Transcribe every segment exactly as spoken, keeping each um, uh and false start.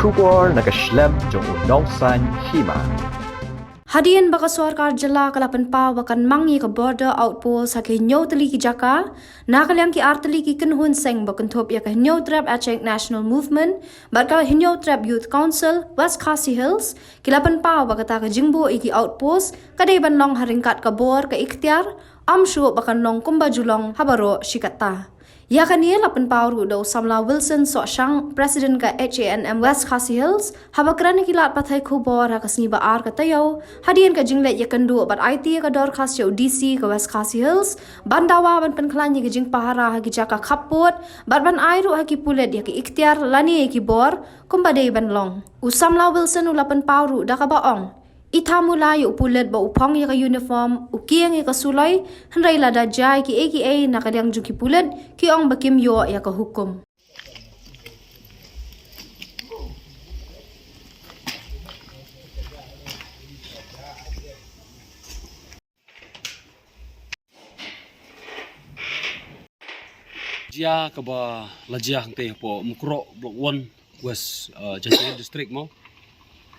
Khubor na ka shlem jong u Nongsaiñ Hima. Hadien ba ka sorkar jylla ka la pynpaw ba kan mang ïa ka border outpost ha ki hynñiew tylli ki jaka, na ka liang ki ar tylli ki kynhun seng ba kynthup ïa ka Hynñiewtrep Achik National Movement bad ka Hynñiewtrep Youth Council West Khasi Hills, ki la pynpaw ba kata ka jingbuh ïa ki outpost ka dei ban long ha ryngkat ka bor ka iktiar, ym shuh ba kan long kumba ju long ha baroh shi katta. Ïa kane la pynpaw ruh da u samla Wilson Sohshang, President ka H A N M West Khasi Hills, haba kren ha ki lad pathai khubor ha ka sngi ba ar ka taïew, hadien ka jingleit ïakynduh bad aiti ïa ka dorkhas sha u D C ka West Khasi Hills ban dawa ban pynkhlaiñ ïa ka jingpahara ha ki jaka khappud bad ban ai ruh ha ki pulit ïa ki iktiar lane ïa ki bor kumba dei ban long. U samla Wilson u la pynpaw ruh da kaba ong, i thamu la ïa u pulit ba u phong ïa ka uniform, u kieng ïa ka suloi, hynrei lada jia ïa kiei kiei na ka liang jong ki pulit, ki ong ba kim ïoh ïa ka hukum. Jia kaba la jia hangtei hapoh Mukroh Block One, West, uh, Jaintia Hills District mo.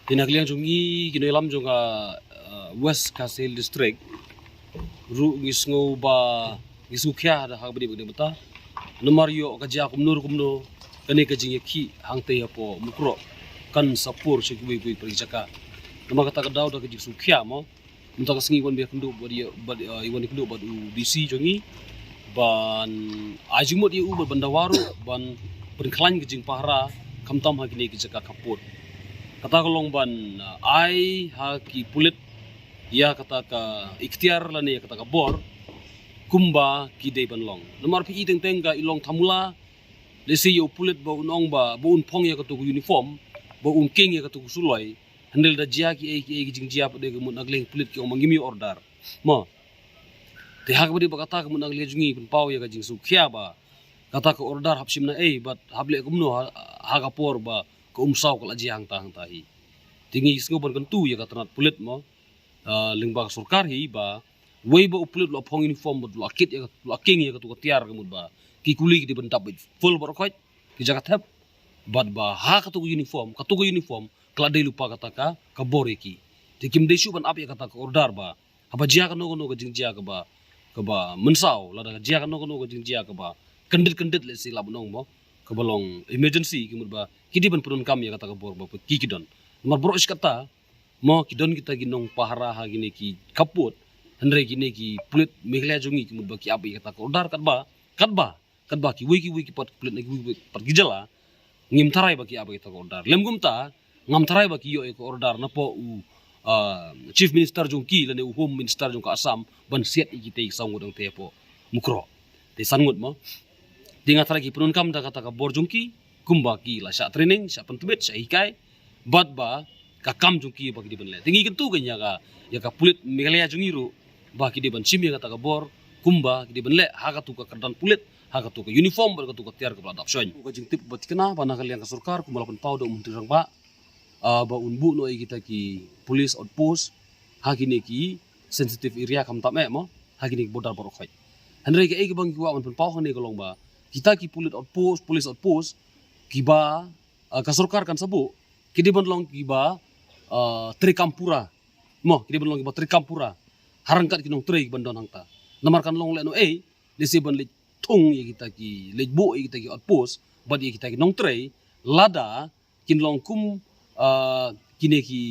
Te na ka liang jong ngi ki nongïalam jong ka, uh, West Khasi Hills District ruh ngi sngew ba, ngi sngewkhia da ha kaba dei ba dei mynta. Namar ïoh ka jia kumno kumno kane ka jingïakhih hangtei hapoh Mukroh kan sa pur sha kiwei kiwei pat ki jaka. Namar kata ka daw da ka jingsngewkhia mo. Mynta ka sngi wan ba ïakynduh bad ïa, bad, uh, wan ïakynduh bad u D C jong ngi ban ai jingmut ïa u bad ban dawa ruh ban pynkhlaiñ ka jingpahara khamtam ha kine ki jaka khappud. Kata ka long ban, uh, ai ha ki pulit ïa kata ka iktiar lane ïa kata ka bor kumba ki dei ban long. Namar phi i teng teng ka i long thamu la, lehse ïa u pulit ba un ong ba, ba un phong ïa katu ka uniform, ba un kieng ïa katu ka suloi, hynrei lada jia kiei kiei ki jingjia pat de ka mut na ka liang pulit ki ong ba ngim ïoh order mo. Te ha kaba dei ba kata ka mut na ka liang jong ngi pynpaw ïa ka jingsngewkhia ba kata ka order hap shim na ei bad hap leh kumno ha, ha ka por ba ka umsaw ka la jia hangta hangta hi. Te ngi sngew ban kyntu ïa ka tnat pulit mo, ah, lyngba ka sorkar hi ba wei ba u pulit u la phong uniform bad u la kit ïa ka, u la kieng ïa katu ka tiar ka mut ba ki kuli ki dei ban dap beit full baroh khoit ki jaka thep. Bad ba ha katu ka uniform, katu ka uniform ka la dei lypa kata ka, ka bor ïa ki. Te kim dei shuh ban ap ïa kata ka order ba haba jia kano kano ka jingjia kaba, kaba mynsaw, lada ka jia kano kano ka jingjia kaba kyndit kyndit, lehse lah ban ong mo, kaba long emergency ka mut ba ki dei ban pyndonkam ïa kata ka bor ba ki, ki don. Namar baroh shi katta mo, ki don kita ki nongpahara ha kine ki khappud, hynrei kine ki pulit Meghalaya jong ngi ka mut ba ki ap ïa kata ka order katba, katba, katba kiwei kiwei ki pat pulit na kiwei kiwei pat ki jylla ngim tharai ba ki ap ïa kata ka order. Lem kumta ngam tharai ba ki ïoh ïa ka order napoh u, ah, Chief Minister jong ki lane u Home Minister jong ka Assam ban siat ïa kitei ki saw ngut hangtei hapoh Mukroh. Te san ngut mo. Te nga tharai ki pyndonkam da kata ka bor jong ki kumba ki la shah training, shah pyntbit, shah hikai, bad ba ka kam jong ki ba ki dei ban leh. Te ngi kyntu kein ïa ka, ïa ka pulit Meghalaya jong ngi ruh ba ki dei ban shim ïa kata ka bor kumba ki dei ban leh ha katu ka kyrdan pulit, ha katu ka uniform bad katu ka tiar kaba la dap shoiñ. Ka jingtip ba thikna ba na ka liang ka sorkar kumba la pynpaw da u Myntri Rangbah, ah, ba un buh noh ïa kita ki police outpost ha kine ki sensitive area khamtam eh mo, ha kine ki border baroh khoit. Hynrei kaei kaba ngi kwah ban pynpaw hangne ka long ba kita ki police outpost, police outpost kiba, ah, ka sorkar kan sa buh, ki dei ban long kiba, ah, treikam pura mo, ki dei ban long kiba treikam pura ha ryngkat ki nongtrei kiban don hangta. Namar kan long lehnohei lehse ban leit thung ïa kita ki, leit buh ïa kita ki outpost bad ïa kita ki nongtrei lada kin long kum, ah, kine ki,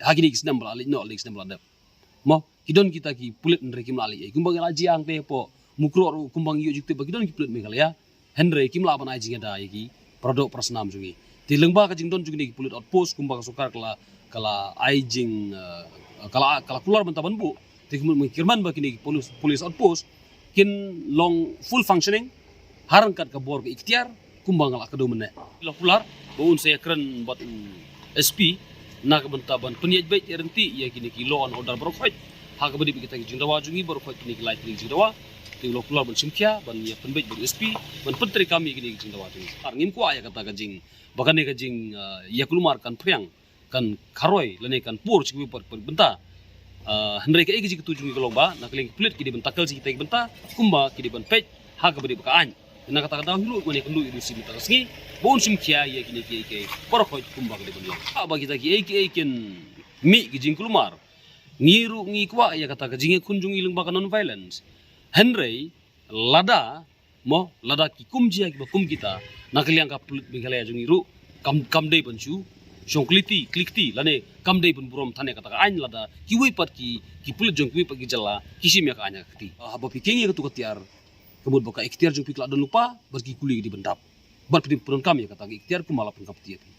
ha kine ki snem ba la leit noh, lane ki snem ba la dep mo. Ki don kita ki pulit hynrei kim lah leit ei. Kumba ngi la jia hangtei hapoh Mukroh ruh kumba ngi ïoh jingtip ba ki don ki pulit Meghalaya, hynrei kim lah ban ai jingïada ïa ki para doh para snam jong ngi. Te lyngba ka jingdon jong kine ki police outpost kumba ka sorkar ka la, ka la ai jing, eh, ka la, ka la kular ban ta ban buh. Te kumno ngi kyrmen ba kine ki police, police outpost kin long full functioning ha ryngkat ka bor ka iktiar kumba nga la kdew mynne. La kular ba un sa ïakren bad u S P na ka bynta ban pynïaid beit ïa ryntih ïa kine ki law and order baroh khoit. Ha kaba dei bad kita ki jingdawa jong ngi baroh khoit, kine ki lai tylli ki jingdawa. Te u la kular ban shim khia ban ïa pynbeit bad u S P ban pyntreikam ïa kine ki jingdawa jong ngi. Ar ngim kwah ïa kata ka jing, ba kane ka jing, ah, ïa kulmar kan phriang, kan kharoi lane kan pur sha kiwei pat, pat bynta. Ah, hynrei kaei ka jingkyntu jong ngi ka long ba na ka liang ki pulit ki dei ban tackle sha kita ki bynta kumba ki dei ban peit ha kaba dei bad ka aiñ. Na kata ka daw hi ruh ngan ïakynduh ïa u D C mynta ka sngi ba un shim khia ïa kine kiei kiei baroh kumba ka dei ban long. Haba kita kiei kiei kin mih ki jingkulmar, ngi ruh ngi kwah ïa kata ka jingïakhun jong ngi lyngba ka non violence. Hynrei lada, mo, lada ki kum jia kiba kum kita na ka liang ka pulit Meghalaya jong ngi ruh kam, kam dei ban shu shong klikti klikti lane kam dei ban burom than ïa kata ka aiñ lada kiwei pat ki, ki pulit jong kiwei pat ki jylla ki shim ïa ka aiñ ha ka kti. Haba phi kieng ïa katu ka tiar, ka mut ba ka iktiar jong phi ka la don lypa bad ki kuli ka dei ban dap. Bad phi dei ban pyndonkam ïa kata ka iktiar kumba la pyndonkam ïa phi.